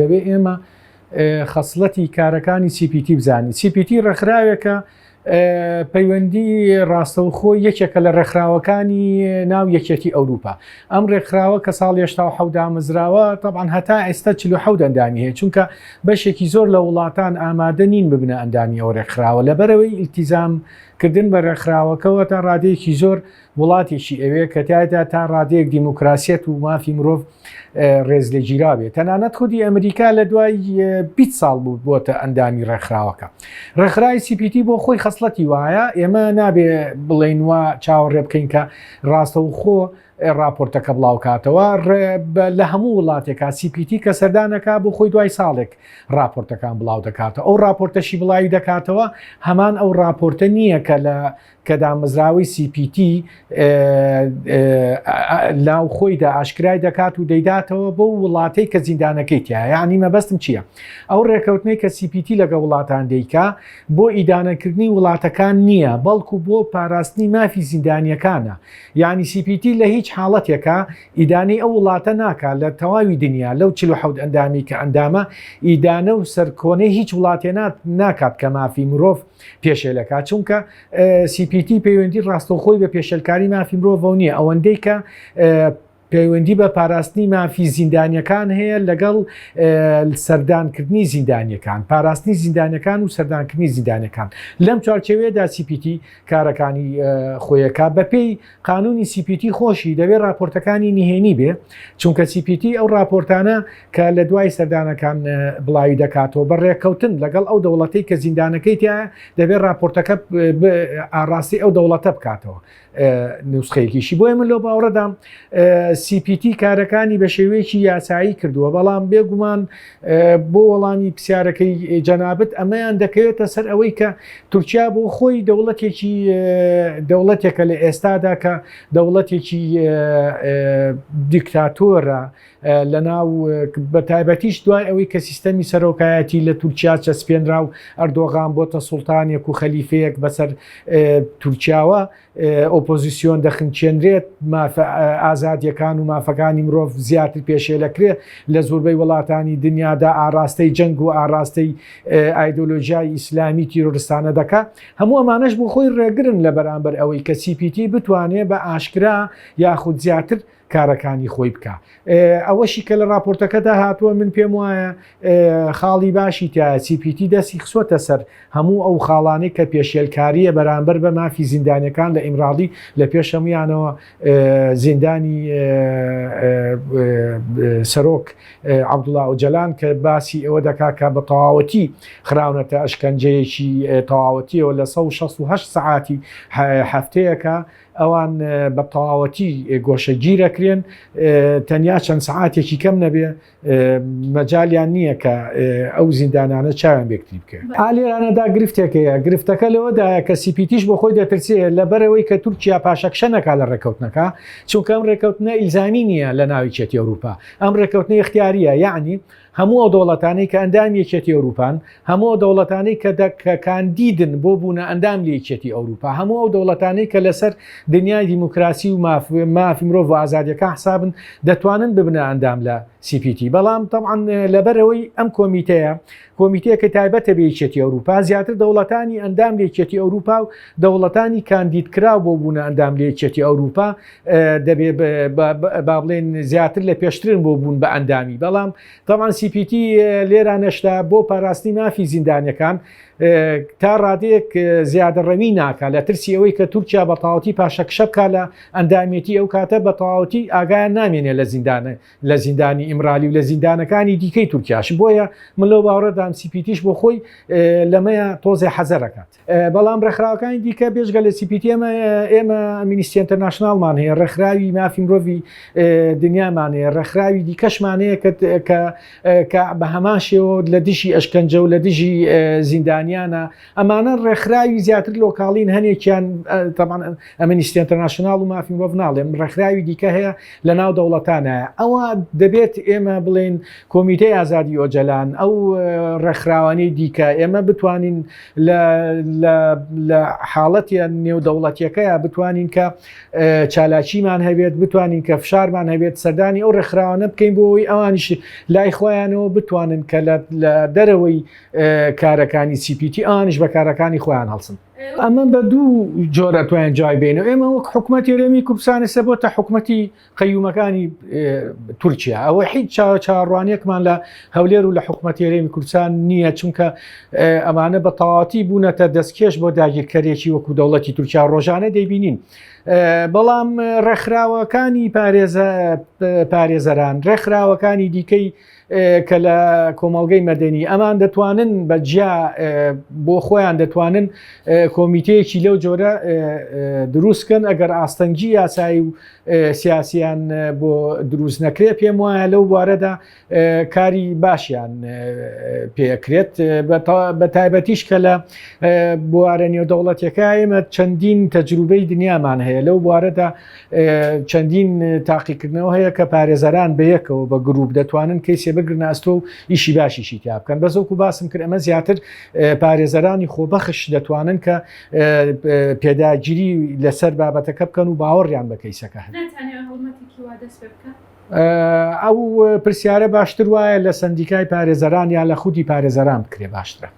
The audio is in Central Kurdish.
دەبێ ئێمە خەسڵەتی کارەکانی CPT بزانین. CPT ڕێکخراوێکە پەیوەندی ڕاستەوخۆ یەکێکە لە ڕێکخراوەکانی ناو یەکێتی ئەوروپا. ئەم ڕێکخراوە کە ساڵی 87 دامەزراوە تەبعەن هەتا ئێستا 47 ئەندامی هەیە چونکە بەشێکی زۆر لە وڵاتان ئامادە نین ببنە ئەندامی ئەو ڕێکخراوە لەبەرەوەی ئیلتیزام کردن بە ڕێکخراوەکەوە تا ڕادەیەکی زۆر وڵاتێکی ئەوێ کە تایدا تا ڕادەیەک دیموکراسیەت و مافی مرۆڤ ڕێزلێگیراوێ تەنانەت خودی ئەمریکا لە دوای 20 ساڵ بوو بۆتە ئەندامی ڕێکخراوەکە ڕێکخراوی CPT بۆ خۆی خەسڵەتی وایە ئێمە نابێ بڵێین وا چاوەڕێ بکەین کە ڕاستەوخۆ ڕاپۆرتەکە بڵاوکاتەوە لە هەموو وڵاتێکا CPT کە سەردانەکە بۆ خۆی دوای ساڵێک راپۆرتەکان بڵاو دەکاتەوە ئەو راپۆرتەشی بڵاوی دەکاتەوە هەمان ئەو راپۆرتە نییە کە لە کە دامەزراوەی CPT ناو خۆیدا ئاشکرای دەکات و دەیداتەوە بۆ وڵاتەی کە زیندانەکەی تایە یعنی مەبەستم چییە ئەو ڕێکەوتنەی کە CPT لەگە وڵاتان دەیکا بۆ ئیدانەکردنی وڵاتەکان نییە بەڵکو بۆ پاراستنی مافی زیندانیەکانە یعنی CPT لە هیچ حاڵەتێکە ئیدانەی ئەو وڵاتە ناکا لە تەواوی دنیا لەو 47 ئەندامی کە ئەندامە ئیدانە و سەرکۆنەی هیچ وڵاتێ ناکات کە مافی مرۆڤ پێشێلەکات چونکە CPT پەیوەندی ڕاستەوخۆی بە پێشێلکاری مافی مرۆڤەوە نییە ئەوەندەی کە پەیوەندی بە پاراستنی مافی زیندانیەکان هەیە لەگەڵ سەردانکردنی زیندانیەکان پاراستنی زیندانەکان و سەردانکردنی زیندانەکان لەم چوارچێوەیەدا CPT کارەکانی خۆیەکە بەپێی قانونی CPT خۆشی دەبێت راپۆرتەکانی نهێنی بێ چونکە CPT ئەو راپۆرتانە کە لە دوای سەردانەکان بڵاوی دەکاتەوە بە ڕێککەوتن لەگەڵ ئەو دەوڵەتەی کە زیندانەکەی تیا دەبێت راپۆرتەکە ئاڕاستی ئەو دەوڵەتە بکاتەوە نوسخەیەکیشی بۆیە من لەو باوەڕەدام CPT کارەکانی بە شێوەیەکی یاسایی کردووە بەڵام بێگومان بۆ وەڵامی پرسیارەکەی جەنابت ئەمەیان دەکەوێتە سەر ئەوەی کە تورکیا بۆ خۆی دەوڵەتێکی دەوڵەتێکە لە ئێستادا کە دەوڵەتێکی دیکتاتۆرە لە ناو بە تایبەتیش دوای ئەوەی کە سیستەمی سەرۆکایەتی لە تورکیا چەسپێنرا و ئەردۆغان بۆتە سوڵتانێک و خەلیفەیەک بەسەر تورکیاوە ئۆپۆزیسیۆن دەخنکێنرێت مافە ئازادیەکان و مافەکانی مرۆڤ زیاتر پێشێلەکرێت لە زۆربەی وڵاتانی دنیادا ئاراستەی جەنگ و ئاراستەی ئایدۆلۆژیای ئیسلامی تیرۆرستانە دەکات هەموو ئەمانەش بۆ خۆی ڕێگرن لە بەرامبەر ئەوەی کە CPT بتوانێت بە ئاشکرا یاخود زیاتر کارەکانی خۆی بکا. ئەوەشی کە لە راپۆرتەکەدا هاتووە من پێم وایە خاڵی باشی تایە CPT دەستی خسۆتە سەر هەموو ئەو خاڵانەی کە پێشێلکاریە بەرامبەر بە مافی زیندانەکان لە ئیمراڵی لە پێش هەمویانەوە زیندانی سەرۆک عەبدوڵا ئۆجەلان کە باسی ئەوە دەکا کە بە تەواوەتی خراونەتە ئەشکەنجەیەکی تەواوەتیەوە لە 168 سەعاتی هەفتەیەکە ئەوان بە تەواوەتی گۆشەگیر ئەکرێن تەنیا چەند سەعاتێکی کەم نەبێ مەجالیان نییە کە ئەو زیندانانە چاویان بێکتری بکەن. ئا لێرانەدا گرفتێک هەیە گرفتەکە لەوەدایە کە CPT ش بۆ خۆی دەترسێ لەبەرئەوەی کە تورکیا پاشەکشە نەکا لە ڕێککەوتنەکە چونکە ئەم ڕێککەوتنە ئیلزامی نییە لە ناو یەکێتی ئەوروپا ئەم ڕێککەوتنە ئیختیارییە یەعنی هەموو ئەو دەوڵەتانەی کە ئەندامی یەکێتی ئەوروپان، هەموو ئەو دەوڵەتانەی کە کە کاندیدن بۆ بوونە ئەندام لە یەکێتی ئەوروپا، هەموو ئەو دەوڵەتانەی کە لەسەر دنیای دیموکراسی و ماف مافی مرۆڤ و ئازادیەکان حسابن دەتوانن ببنە ئەندام لە CPT. بەڵام تەبعەن لەبەرئەوەی ئەم کۆمیتەیە کۆمیتەیەکە تایبەتە بە یەکێتی ئەوروپا، زیاتر دەوڵەتانی ئەندام لە یەکێتی ئەوروپا و دەوڵەتانی کاندیدکراو بۆ بوونە ئەندام لە یەکێتی ئەوروپا دەبێ با بڵێن زیاتر لە پێشترن بۆ بوون بە ئەندامی بەڵام تەبعەن CPT لێرانەشدا بۆ پاراستنی مافی زیندانیەکان تا ڕادەیەک زیادەڕەوی ناکا لە ترسی ئەوەی کە تورکیا بە تەواوەتی پاشەکشە بکا لە ئەندامێتی ئەو کاتە بە تەواوەتی ئاگایان نامێنێ لە زیندانە لە زیندانی ئیمرالی و لە زیندانەکانی دیکەی تورکیاش بۆیە من لەو باوەڕەدام CPT ش بۆ خۆی لەمەیە تۆزێ حەزەرەکات. بەڵام ڕێکخراوەکانی دیکە بێژگە لە CPT ئێمە ئێمە ئەمنیستی ئینتەرناشناڵمان هەیە ڕێکخراوی مافی مرۆڤی دنیامان هەیە ڕێکخراوی دیکەشمان هەیە کە کە بە هەمان شێوە لە دژی ئەشکەنجە و لە دژی زیندانیان. زیندانیانە ئەمانە ڕێکخراوی زیاتر لۆکاڵین هەنێکیان تەبعەن ئەمنیستی ئینتەرناشناڵ و مافی مرۆڤ ناڵێم ڕێکخراوی دیکە هەیە لە ناو دەوڵەتانە ئەوە دەبێت ئێمە بڵێن کۆمیتەی ئازادی ئۆجەلان ئەو ڕێکخراوانی دیکە ئێمە بتوانین لە حاڵەتیان نێودەوڵەتیەکەیە بتوانین کە چالاکیمان هەبێت بتوانین کە فشارمان هەبێت سەردانی ئەو ڕێکخراوانە بکەین بۆ ئەوەی ئەوانیش لای خۆیانەوە بتوانن کە لە دەرەوەی کارەکانی CPT ئەوانیش بە کارەکانی خۆیان هەڵسن. ئەمە بە دوو جۆر ئەتوانین جوابی بینەوە ئێمە وەک حکوومەتی هەرێمی کوردستان ئێستا بۆتە حکوومەتی قەیومەکانی تورکیا ئەوە هیچ چاوەڕوانیەکمان لە هەولێر و لە حکوومەتی هەرێمی کوردستان نییە چونکە ئەمانە بە تەواتی بوونەتە دەستکێش بۆ داگیرکەرێکی وەکو دەوڵەتی تورکیا ڕۆژانە دەیبینین بەڵام ڕێکخراوەکانی پارێزەران ڕێکخراوەکانی دیکەی کە لە کۆمەڵگەی مەدەنی ئەمان دەتوانن بە جیا بۆ خۆیان دەتوانن کۆمیتەیەکی لەو جۆرە دروستکەن ئەگەر ئاستەنگی یاسایی و سیاسیان بۆ دروست نەکرێت پێم وایە لەو بوارەدا کاری باشیان پێکرێت بە تایبەتیش کە لە بوارە نێودەوڵەتەکە ئێمە چەندین تەجروبەی دنیامان هەیە لەو بوارەدا چەندین تاقیکردنەوە هەیە کە پارێزەران بەیەکەوە بە گروپ دەتوانن کەیسێ بگرنە ئەستۆ و ئیشی باشیشی تیا بکەن بەس وەکو باسم کرد ئەمە زیاتر پارێزەرانی خۆبەخش دەتوانن کە پێداگیری لەسەر بابەتەکە بکەن و باوەڕیان بە کەیسەکە هەبێت. ئەو پرسیارە باشتر وایە لە سەندیکای پارێزەران یا لە خودی پارێزەران بکرێ باشترە.